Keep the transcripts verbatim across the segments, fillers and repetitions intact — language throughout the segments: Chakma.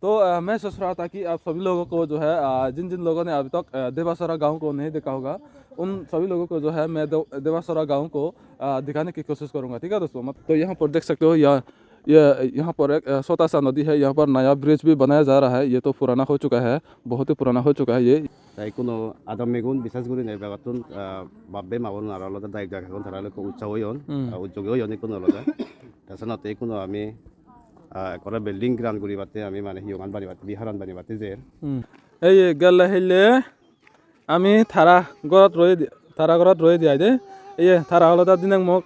तो अ, मैं सोच रहा था कि आप सभी लोगों को जो है, अ, जिन जिन लोगों ने अभी तक अ, देवासरा गांव को नहीं देखा होगा, उन सभी लोगों को जो है मैं दे-, देवासरा गांव को अ, दिखाने की कोशिश करूंगा, ठीक है दोस्तों। मत-, तो यहाँ पर देख सकते हो, यह, यह यहाँ पर एक अ, छोटा सा नदी है। यहाँ पर नया ब्रिज भी बनाया जा रहा है। ये तो पुराना हो चुका है, बहुत ही पुराना हो चुका है ये। Te ikkuno adammegun, bishes gurinei begottun, ah, bap-bei ma-bon aro olode dayok dayikagun, tara ekko utsaho oyon, Hmm. ah, ujjogi oyon ikkuno olode. Te senotte ikkuno ami, ah, ekkore building ground guribatte ami mane hiyogan banibatte, biharan banibatte jer. Hmm. Ei ye gelle hille ami tara gorot roi di-, tara gorot roi di ai de. Ei ye tara olode dineng mok.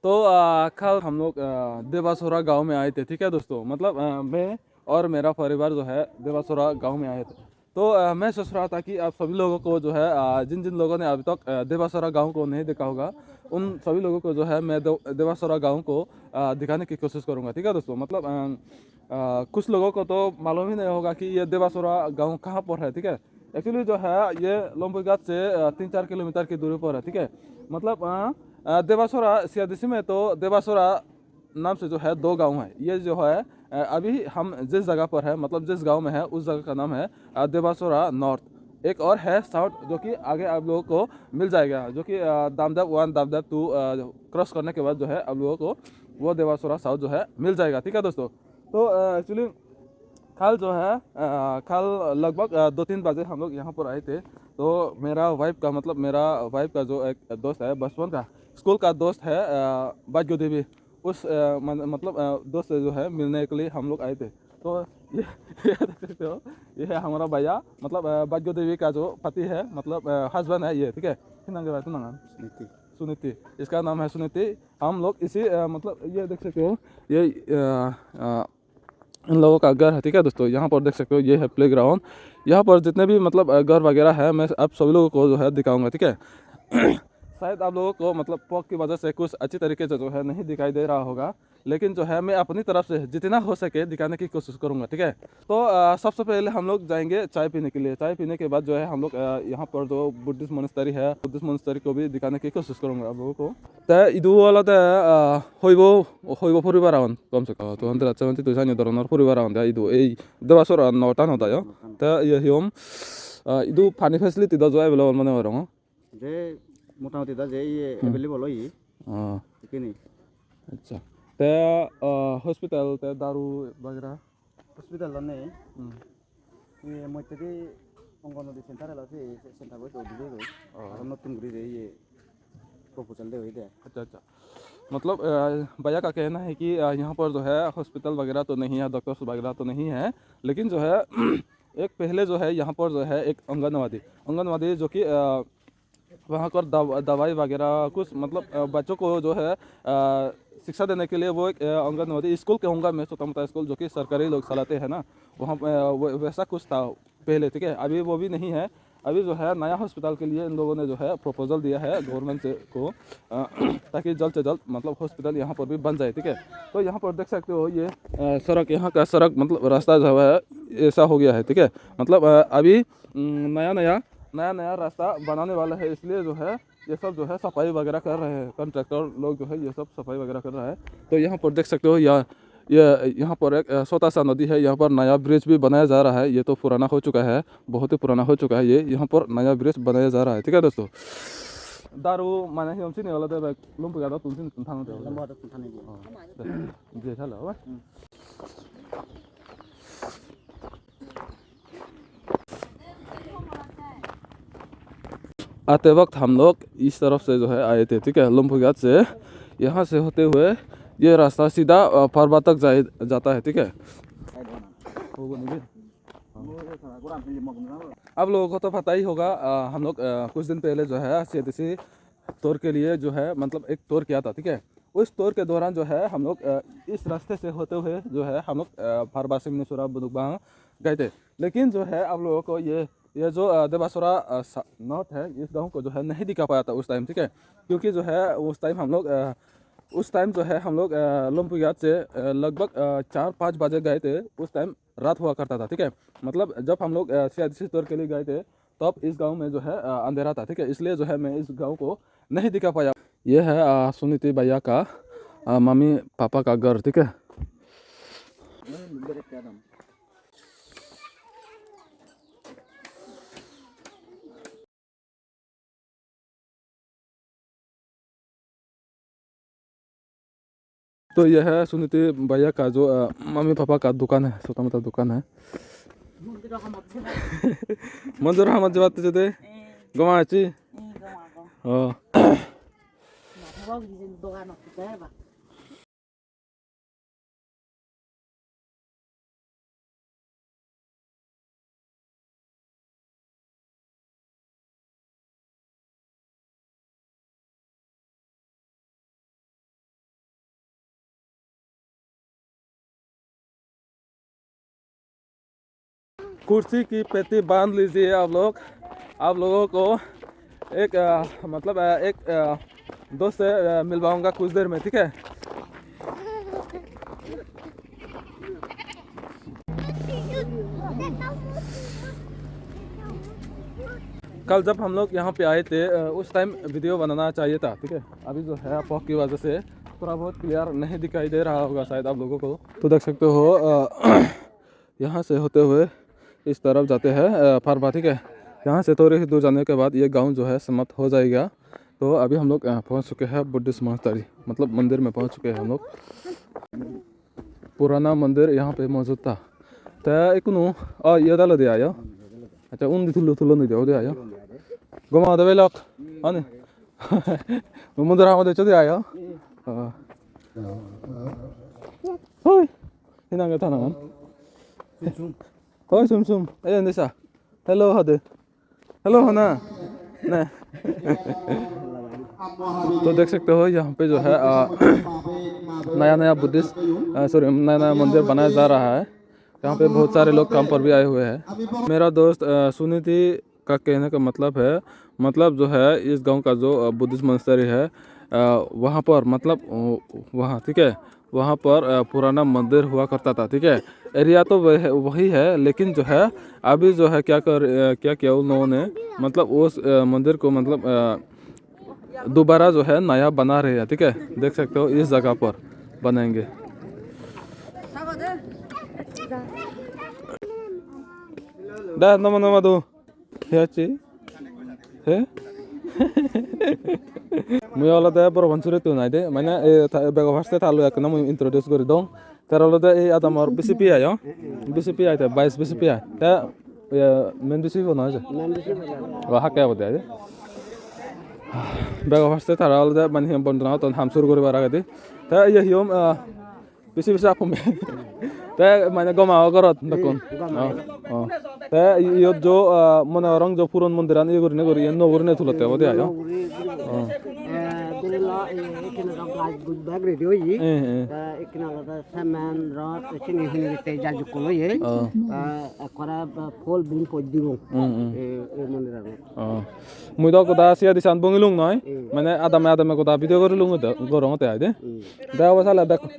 तो अ, कल हम लोग अ, देवासोरा गांव में आए थे, ठीक है दोस्तों। मतलब अ, मैं और मेरा परिवार जो है देवासोरा गांव में आए थे। तो अ, मैं सोच रहा था कि आप सभी लोगों को जो है, अ, जिन जिन लोगों ने अभी तक अ, देवासोरा गांव को नहीं देखा होगा, उन सभी लोगों को जो है मैं दे-, देवासोरा गांव को अ, दिखाने की कोशिश करूंगा, ठीक है दोस्तों। मतलब अ, अ, कुछ लोगों को तो मालूम ही नहीं होगा कि ये देवासोरा गांव कहाँ पर है, ठीक है। Actually जो है ये लंबुइघाट से अ, तीन चार किलोमीटर की दूरी पर है, ठीक है। मतलब अ, अ, देवासोरा, सीआईडीसी में तो देवासोरा नाम से जो है दो गांव है। ये जो है अ, अभी हम जिस जगह पर है, मतलब जिस गांव में है, उस जगह का नाम है अ, देवासोरा नॉर्थ। एक और है साउथ, जो कि आगे आप लोगों को मिल जाएगा, जो कि अ, दामदेव वन, दामदेव टू अ, क्रॉस करने के बाद जो है आप लोगों को वो देवासोरा साउथ जो है मिल जाएगा, ठीक है दोस्तों। तो अ, एक्चुअली कल जो है अ, कल लगभग अ, दो तीन बजे हम लोग यहाँ पर आए थे। तो मेरा वाइफ का, मतलब मेरा वाइफ का जो एक दोस्त है बचपन का, स्कूल का दोस्त है अ, भाग्य देवी, उस अ, मन-, मतलब अ, दोस्त से जो है मिलने के लिए हम लोग आए थे। तो ये, ये देख सकते हो, ये है हमारा भैया, मतलब अ, भाग्य देवी का जो पति है, मतलब हस्बैंड है ये, ठीक है। कितना के भाई, कितना? सुनीति। सुनीति, इसका नाम है सुनीति। हम लोग इसी अ, मतलब ये देख सकते हो, ये अ, अ, इन लोगों का घर है, ठीक है दोस्तों। यहाँ पर देख सकते हो, ये है प्लेग्राउंड। यहाँ पर जितने भी मतलब अ, घर वगैरह है, मैं आप सभी लोगों को जो है दिखाऊंगा, ठीक है। शायद आप लोगों को मतलब फॉग की वजह से कुछ अच्छी तरीके से जो है नहीं दिखाई दे रहा होगा, लेकिन जो है मैं अपनी तरफ से जितना हो सके दिखाने की कोशिश करूंगा, ठीक है। तो अ, सबसे पहले हम लोग जाएंगे चाय पीने के लिए। चाय पीने के बाद जो है हम लोग अ, यहाँ पर जो बुद्धिस्ट मोनेस्टरी है, बुद्धिस्ट मोनेस्टरी को भी दिखाने की कोशिश करूंगा आप लोगों को। Te idu olode, ah, hoibo, hoibo poribar agon, kom se kom. To hande rajche mante tui sani doronor poribar agon de idu. Ei Debasora no tan hoda yo. Te iye hi hom, ah, idu pani facility do jo available mone gorong. Je motamuti da je iye Hmm. available oye. Ah. Ikkini. Acha. Te, ah, hospital te daru bagera? Hospital do nei. Hmm. Iye moddedi Anganwadi center elo, se center bo ekko udibe goi. Oh. Aro notun guri je iye proposal de hoide. अच्छा, अच्छा। मतलब, अ, भैया का कहना है कि, अ, यहाँ पर जो है हॉस्पिटल वगैरह तो नहीं है, डॉक्टर्स वगैरह तो नहीं है, लेकिन जो है एक पहले जो है यहाँ पर जो है एक आंगनवाड़ी, आंगनवाड़ी जो कि, अ, वहाँ पर दव-, दवाई वगैरह कुछ मतलब, अ, बच्चों को जो है, अ, शिक्षा देने के लिए वो एक, अ, आंगनवाड़ी स्कूल कहूँगा मैं, छोटा मोटा स्कूल जो कि सरकारी लोग चलाते हैं ना, वहाँ, अ, वो, वैसा कुछ था पहले, ठीक है। अभी वो भी नहीं है। अभी जो है नया हॉस्पिटल के लिए इन लोगों ने जो है प्रपोजल दिया है गवर्नमेंट से को, अ, ताकि जल्द से जल्द मतलब हॉस्पिटल यहाँ पर भी बन जाए, ठीक है। तो यहाँ पर देख सकते हो ये, अ, सड़क, यहाँ का सड़क मतलब रास्ता जो है ऐसा हो गया है, ठीक है। मतलब, अ, अभी उम, नया नया, नया नया रास्ता बनाने वाला है, इसलिए जो है ये सब जो है सफाई वगैरह कर रहे हैं, कॉन्ट्रैक्टर लोग जो है ये सब सफाई वगैरह कर रहा है। तो यहाँ पर देख सकते हो या, ये यहाँ पर एक, अ, छोटा सा नदी है, यहाँ पर नया ब्रिज भी बनाया जा रहा है। ये तो पुराना हो चुका है, बहुत ही पुराना हो चुका है ये। यहाँ पर नया ब्रिज बनाया जा रहा है, ठीक है दोस्तों। Daru mane hi hom sini olode bek Lumbughat-ottun sini tun thangode. Lumbughat-ottun thangode. Oh. Je salo, ba? Hmm. आते वक्त हम लोग इस तरफ से जो है आए थे, ठीक है, लंबुघाट से। यहाँ से होते हुए ये रास्ता सीधा, अ, पर्वत तक जाए, जाता है, ठीक है। आप लोगों को तो पता ही होगा, अ, हम लोग, अ, कुछ दिन पहले जो है सीआईडीसी टूर के लिए जो है, मतलब, एक टूर किया था, ठीक है। उस टूर के दौरान जो है हम लोग, अ, इस रास्ते से होते हुए जो है हम लोग, अ, फारबासी, मिनीसोरा, बुनुकबांग गए थे। लेकिन जो है आप लोगों को ये, ये जो, अ, देवासोरा, अ, सा-, नॉर्थ है, इस गांव को जो है नहीं दिखा पाया था उस टाइम, ठीक है। क्योंकि जो है उस टाइम हम लोग, अ, उस टाइम जो है हम लोग, अ, लंबुघाट से, अ, लगभग, अ, चार पाँच बजे गए थे। उस टाइम रात हुआ करता था, ठीक है। मतलब जब हम लोग, अ, सीआईडीसी टूर के लिए गए थे, तब इस गांव में जो है, अ, अंधेरा था, ठीक है, इसलिए जो है मैं इस गांव को नहीं दिखा पाया। ये है, अ, सुनीति भैया का, अ, मम्मी पापा का घर, ठीक है। तो यह है सुनीति भैया का जो, अ, मम्मी पापा का दुकान है, छोटा मोटा दुकान है। मंदिर हम जब आते जते, गमा आची। ओ। कुर्सी की पेटी बांध लीजिए आप लोग। आप लोगों को एक, अ, मतलब, अ, एक, अ, दोस्त से, अ, मिलवाऊंगा कुछ देर में, ठीक है? कल जब हम लोग यहाँ पे आए थे, अ, उस टाइम वीडियो बनाना चाहिए था, ठीक है? अभी जो है, फॉग की वजह से थोड़ा बहुत क्लियर नहीं दिखाई दे रहा होगा शायद आप लोगों को। तो देख सकते हो, अ, यहाँ से होते हुए इस तरफ जाते हैं, अ, फार्मा, ठीक है। यहाँ से थोड़ी ही दूर जाने के बाद ये गांव जो है समाप्त हो जाएगा। तो अभी हम लोग, अ, पहुँच चुके हैं बुद्धिस्ट मॉनेस्ट्री, मतलब मंदिर में पहुँच चुके हैं हम लोग। पुराना मंदिर यहाँ पे मौजूद था। Te ikkunu, o, iyot olode ayo. Accha, undi tullo, tullo nide ode ayo. Goma ode belok. Ani. Mondir hamot ecchode ayo. O. Hoi. Hi nang e ta nangan? Hoi, Sum Sum. Ei, indi sa. Hello, hode. Hello, Hana. Ne. तो देख सकते हो, यहाँ पे जो है, आ, नया नया बुद्धिस्ट, आ, सॉरी, नया नया मंदिर बनाया जा रहा है। यहाँ पे बहुत सारे लोग काम पर भी आए हुए हैं। मेरा दोस्त, आ, सुनीति का कहने का मतलब है, मतलब जो है, इस गांव का जो, आ, बुद्धिस्ट मॉनेस्ट्री है, आ, वहाँ पर, मतलब, ओ, वहाँ, ठीक है, वहाँ पर, अ, पुराना मंदिर हुआ करता था, ठीक है। एरिया तो वह, वही है, लेकिन जो है, अभी जो है, क्या कर, अ, क्या किया उन लोगों ने, मतलब, उस, अ, मंदिर को, मतलब, अ, दोबारा जो है, नया बना रहे हैं, ठीक है। देख सकते हो, इस जगह पर बनाएंगे। Da, nama, nama tu. He acchi? He? Mui olode boro Pansuritun ai de, mane, e, ta-, bego first-e ta loi ekkena mui introduce guri dong. Tar olode ei adamor B C P I, o? B C P I te, vice B C P I. Te, e, main B C P bo noi je? Main B C P bo noi. O, hakke obode ai de. Bego first-e tara olode mane hi hom bondona gotton ham suru guribar agedi. Te, iye hi hom, e, Bisi bisi apom. Te mane gom ago gorot bekkun. Hmm, gom ago. Oh, oh. Te iyot jo, ah, mone gorong jo puron mondiran iye gurine guri, iyen nuo gurine tulotte obode ayo. Nuo guri, guri. Oh. Eh, dhori lo, eh, ekkene do gaj guj bag ready oye. Eh, eh. Te ekkene olode cement, rod, ekkene hini te jai jukkol oye. Oh. Te ekkore, eh, full beam poj dibong. Hmm, hmm. Eh, eh, mondiranot. Oh. Mui do goda siya disan bongilung noi. Hmm. Mane adame adame goda video gorilung do, gorongotte ai de. Hmm. Deba sale bek-,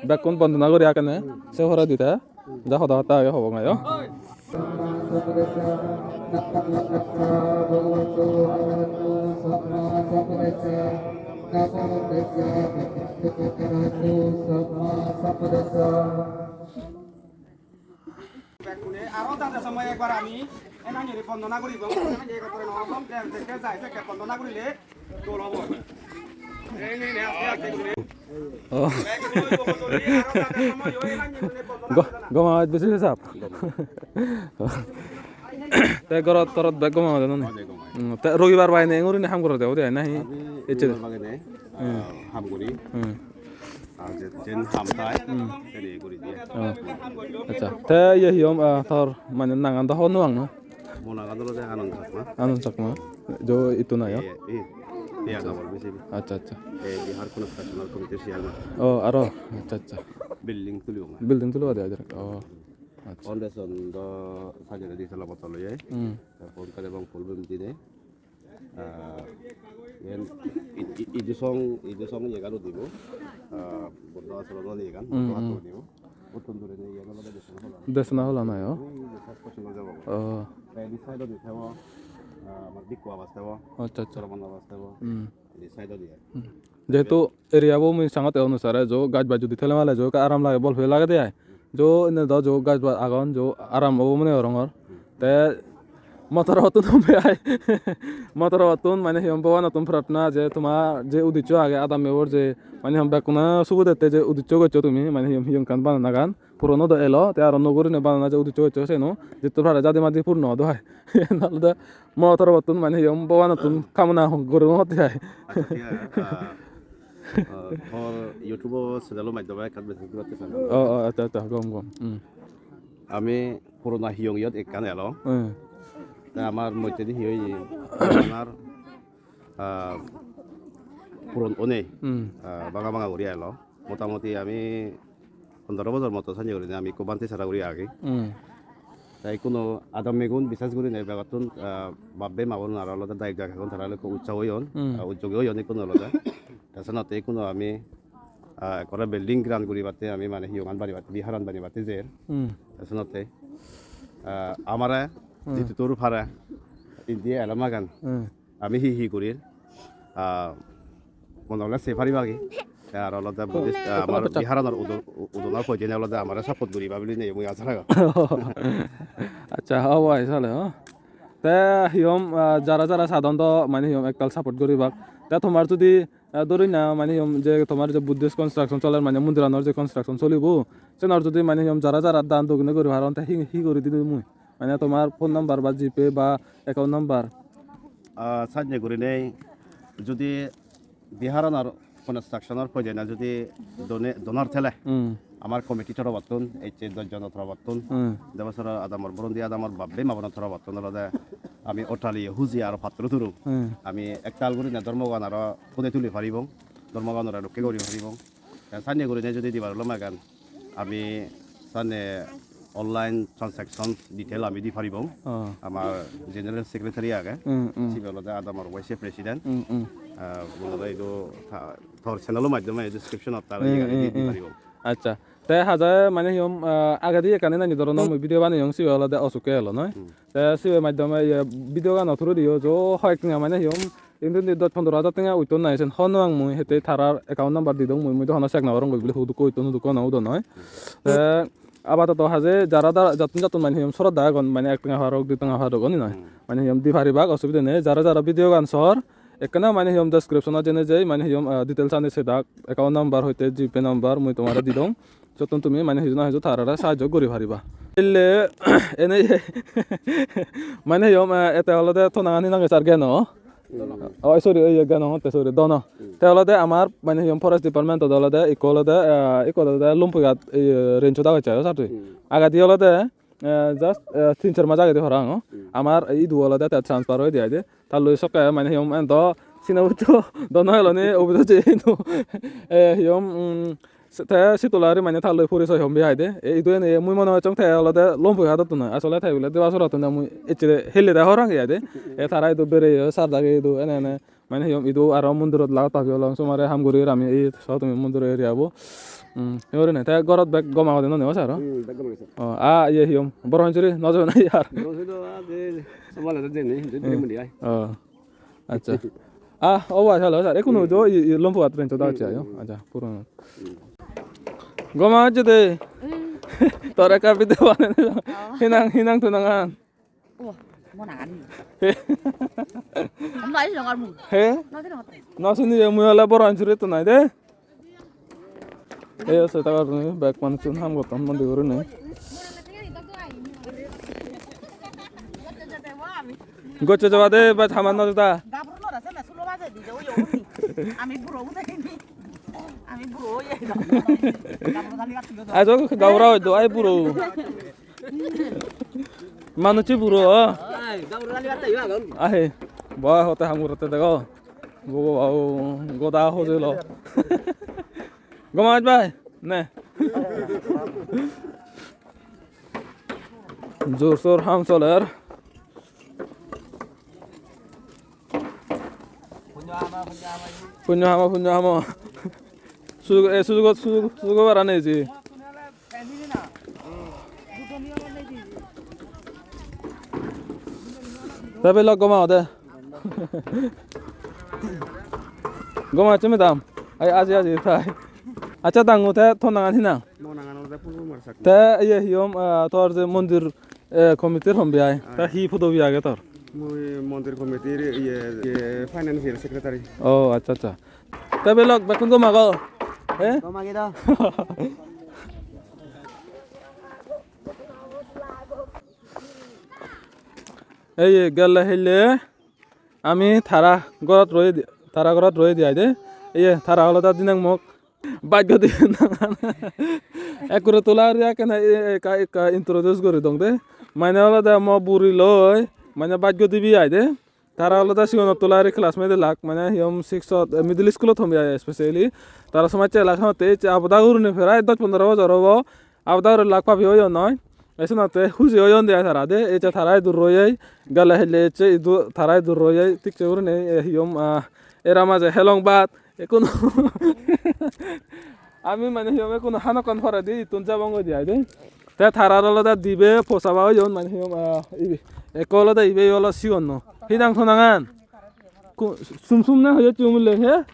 bekkun bondona guri agene, se poredi te ja hoda hotta age hobong ayo. Bekkune aro jade somoy ekbar ami enangiri bondona guribong, enangiri ekkore no obong, je jekke jai sekke bondona gurile dol obo. Ei nei nei, aste aste guri. Oh. Go-, goma besi sap. Te gorot torot bek goma ode noni? Ode goma. Hmm, te robibar bai ne enguri ne ham gorode ode nahi? Aji ecche de. Robibar bai ne, hmm, ah, ham guri. Hmm. Ar je, jen ham thai, hmm, sen iye guri diye. Oh. Accha. Te iye hi hom, ah, tor mane nangan do hobor no pang na? Mo nangan olode Anand Chakma. Anand Chakma. Jo itu na yo? Iye, iye. Iye, Double B C B. Accha, accha. Ei Bihar Construction Committee chairman. Oh, aro. Accha, accha. Building tulibong na. Building tuliba de ajar. Oh. Accha. Foundation do sajere di sala botol oye. Hmm. Te phone kare bang full bim dine. Ah, iyen i-, i-, idu song, idu song iyegan udibo. Ah, Buddho ashram iyegan, hmm, Buddho hmm, ashram udibo. Uttun duri nei iyen olode desona hola. Desona hola na yo? Ui, ui, first person oi jabo. Oh. Te indi side odi thebo. ah, amar bhikku abas thebo, accha, accha, sromon abas thebo. Hmm. Ei side-odi ai. Hmm. Jehetu area bo mui sangotte onusare jo gaj baj judi thele male jo ekka aram lage, bol peye lagede ai. Jo indi do jo gaj baj agon, jo aram obo mone gorongor. Hmm. Te motorottun hombe ai. Motorottun mane hi hom Bhogwanottun prarthona je toma je uddeccho age adammebor je mane hi hom bekkune sugu dette je uddeccho goccho tumi mane hi hom hi hom ekkan bananagan puron odo elo, te aro nuo gurinei banana je uddeccho goccho seno jettur pare jadi madi purno odo ai. Iyen olode mo torobottun mane hi hom Bhogwanottun kamona gorongotte ai. Accha, thik age. Ah, ah, tor YouTube-o channel-o maddhome ekkan message dibatte song. O, o, accha, accha, gom, gom. Hmm. Ami purona hiyong iyot ekkan elo. Hmm. Te amar moddedi hi oye? Amar, ah, puron onei, hmm, ah, banga banga guri elo. Motamoti ami pondro bojor moto sanye gurinei ami ekko bhante sara guri agi. Hmm. Te ekkuno adammegun bisses gurinei begottun, ah, bap-bei ma-bon aro olode dayok dayika agon, tara ekko utsaho oyon, hmm, ah, ujjogi oyon ekkuno olode. Te senotte ekkuno ami, ah, ekkore building grant guribatte ami mane hiyongan banibatte, biharan banibatte jer. Hmm. Te senotte, ah, amare, hmm, jidudur pare indi elamagan. Hmm. Ami hi hi gurir, ah, mone hole se paribagi. Te aro olode Buddhist, ah, amar biharanor udo-, u-, udonor poidene olode amare support guriba bilinei mui aja ragong. Accha, obo ai sale, ho. Te hi hom, ah, jara jara sadon do mane hi hom ektal support guribak. Te tomar judi, ah, dhori na mane hi hom je tomar je Buddhist construction soler mane mondiranor je construction solibo, senor judi mane hi hom jara jara dan dogine guri paron te hi, hi guri dibe mui? Mane tomar phone number ba GPay ba account number? Ah, sanye gurinei judi biharanor construction-or poidene judi done-, donor thele, hmm, amar committee torobottun, ecche dosh jonor torobottun, hmm, Debasora adamor, Burundi adamor bap-bei ma-bonor torobottun olode ami ottali huji aro pattoro turu, hmm, ami ektal gurinei dhormogan aro pudei tuli paribong, dhormoganore rokke guri paribong. Te sanye gurinei judi dibar olo magan, ami sanye online transaction detail ami di paribong. Oh. Amar general secretary age. Hmm, hmm. Sibe olode adamor vice president. Hmm, hmm. Ah, mone hoi idu ta-, tor channel-o maddhome description-ot tar, hmm, iye gani di, hmm, di, hmm, paribong. Accha. Te haja mane hi hom, ah, agedi ekkan nani dhoronor, hmm, mui video baneyong, sibe olode osukke elo noi. Hmm. Te sibe maddhome iye video gano through diyo jo hoyek tenga mane hi hom indi indi dosh pondro hajar tenga utton nahi sen hobor nw pang mui, hitte tarar account number di dong mui, mui do hono check nw gorong goi bile hudukko utton hudukko nw udon noi. Te apatoto haje jara da-, jattun jattun mane hi hom sroddha agon, mane ek tenga parok, di tenga parok, oni noi. Hmm. Mane hi hom di paribak, osubide nei. Jara jara video gan sor, ekkena mane hi hom description-ot jeinei jei mane hi hom, ah, details ani sedak, account number hoite GPay number mui tomare di dong. Jottun tumi mane hiju na hiju tarare sahajjo guri pariba. Ele ene mane hi hom, eh, ete olode tonangani nange sir Geno. Dono. Oh, sorry, oye, Geno, te sorry, Dono. Hmm. Te olode amar mane hi hom forest department-ot olode ikko olode, eh, ikko olode Lumpuighat, eh, range-ot agocche aro sir tui. Hmm. Agedi olode, eh, just, eh, tin char mas agedi parapang, oh. Hmm. Amar idu olode te transfer oide aide. Talloi sokke mane hi hom ento sino butto do no eloni obido je hintu, eh, hi hom, mm, se-, te sitolari mane talloi porisoy hom bi aide. E idu ene mui mone gocchong te olode Lumpuighadottun noi. Asole te bile Debasorattun noi, mui ecche helle de horang aide. E tara idu bereye sar dagi idu ene ene. Mane hi hom idu aro mondirot lagot pabi olong somare ham guri ami ei so tumi mondir area bo. Mm, hi guri ne? Te gorot bek gom agede nw ni o sir? Hmm, bek gom agede. Oh, ah, iye hi hom. Boro Panchuri nw jebe na iyar? Boro Panchuri do age, somale do jeni, do dire mundi ai. Oh. Accha. Ah, obo ai salo sir. Ekku nw jo, i, i, Lumpuighat range-ot agocche ayo. Hmm. Accha, puron. Hmm. Gom agede. Hmm. Tor ekka video banei de. Oh. Hinang, hinang tunangan. Oh, mo nangan. He? Am nai sinongor mui. He? Nw sinongor te. Nw sini je mui ole Boro Panchuri to nai de. Ei ase ta gor tumi bek manuchun ham gotton mondi gurinei. Gocche jeba de, bej haman no jeda. Gabur no rasa na sulo baje di jo yo ni. Ami buro ude ni. Ami buro ye. Gabur gali gat lo. Ajo gabura hoy do, ai buro. Manuchi buro, oh. Ai, gabur gali gat yo agon. Ahe. Ba hote ham gorotte dego. Bogo, bogo, goda hojelo. Gom age bhai, ne. Jor sor ham soler. Punyo hamo, punyo hamo. Sujug, e, sujugot, sujug, sujugo bara nei ji. Family na. Hmm. Duto niyom nei di. Te belok gom agode. Gom acho madam. Ai, aji, aji, thai. Accha, dangu, te to nangan hi nang? Mo nangan olode Purbo Kumar Chakma. Te iye hi hom, ah, tor je mondir, eh, committee-r hom bi ai. Te hi podobi age tor? Mui mondir committee-r iye, iye financial secretary. Oh, accha, accha. Te belok bekkun gom ago? Eh? Gom agi do. Ei gelle hille ami tara gorot roi di, tara gorot roi di ai de. Iye tara olode dinang mok. Bhagyo dibe nangan. Ekkore tola uri ekkena e-, ekka, ekka introduce guri dong de. Mane olode mo buri loi, mane bhagyo dibe ai de. Tara olode sigunot tola uri classmate lak, mane hi hom six ot, eh, middle school-ot hom ai specially. Tara somajje elak honotte ecche aboda gurine prai dos pondro bojor obo. Aboda guri lak pabi oyon noi. Esenotte huji oyon de ai tara de. Ecche tara idu royei, gelle hille ecche idu tara idu royei. Thik se gurine, eh, hi hom, ah, era maje helong bhat. Ekkuno ami mane hi hom ekkuno hanokkon poredi ittun jabong goi de ai de. Te tarar olode dibe posaba oyon mane hi hom, ah, ibe. Ekko olode ibe olo sigon no. Hi nang to nangan? Ku-, sum sum na hoye chumule he?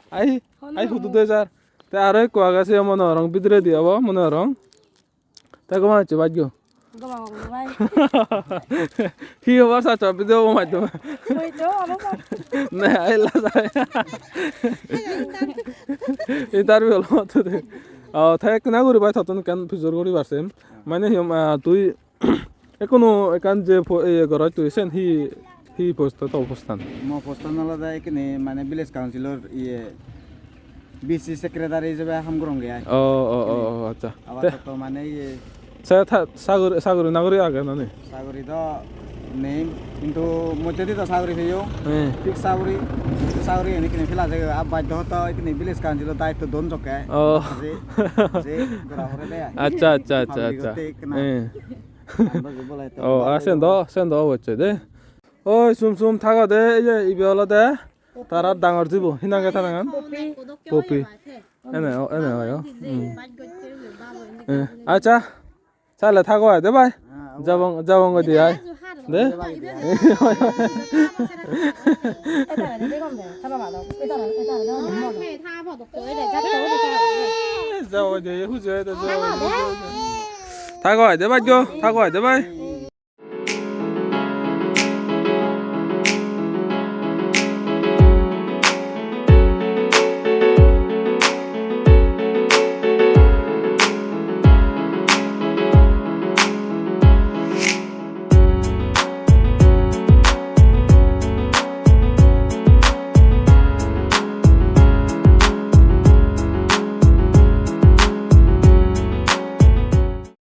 Ai, ai hudu de jar. Te aro ekko age se mone horong bidiredi obo mone horong. Te goma hocche bajjo. Goma goma bai. Hi hobar saccho video bo majjom. Oi to, alo sar. Ne, ai la sai. Interview olo matto de. Oh, te ekkena guri bai tottun ekkan pujor guri parsem. Mane hi hom, ah, tui ekkuno ekkan je po-, iye goroj tui sen hi, hi post to postan? Mo postan olode ekkene mane village councilor iye V C secretary ijebe ham goronge ai. Oh, oh, oh, oh, accha. Abar te to mane iye se tha-, sagori, sagori nagori age na nei? Sagori do nei, hintu moddedi do sagori peyo. He. Thik sagori, sagori eni kine pila jege, ar baj do to ikine village council-o daitto don jokke. Oh. Je, je gora pore de ai. Accha, accha, accha, accha. Public-otte ekkena. He. Ambo je bolai to. Oh, ah, sen do, sen do obosse de. Oi, sum sum thago de, ei je ibe olode tara dangor jibo, hi nang age ta nangan? Poppy. Poppy. Ene, o, ene oi, o. Hmm. Eh, accha. Sale thago ai de bai. Jabong, jabong goi de ai. De? Jabong goi de, huji ai de, jabong goi de. Thago ai de bai jo, thago ai de bai.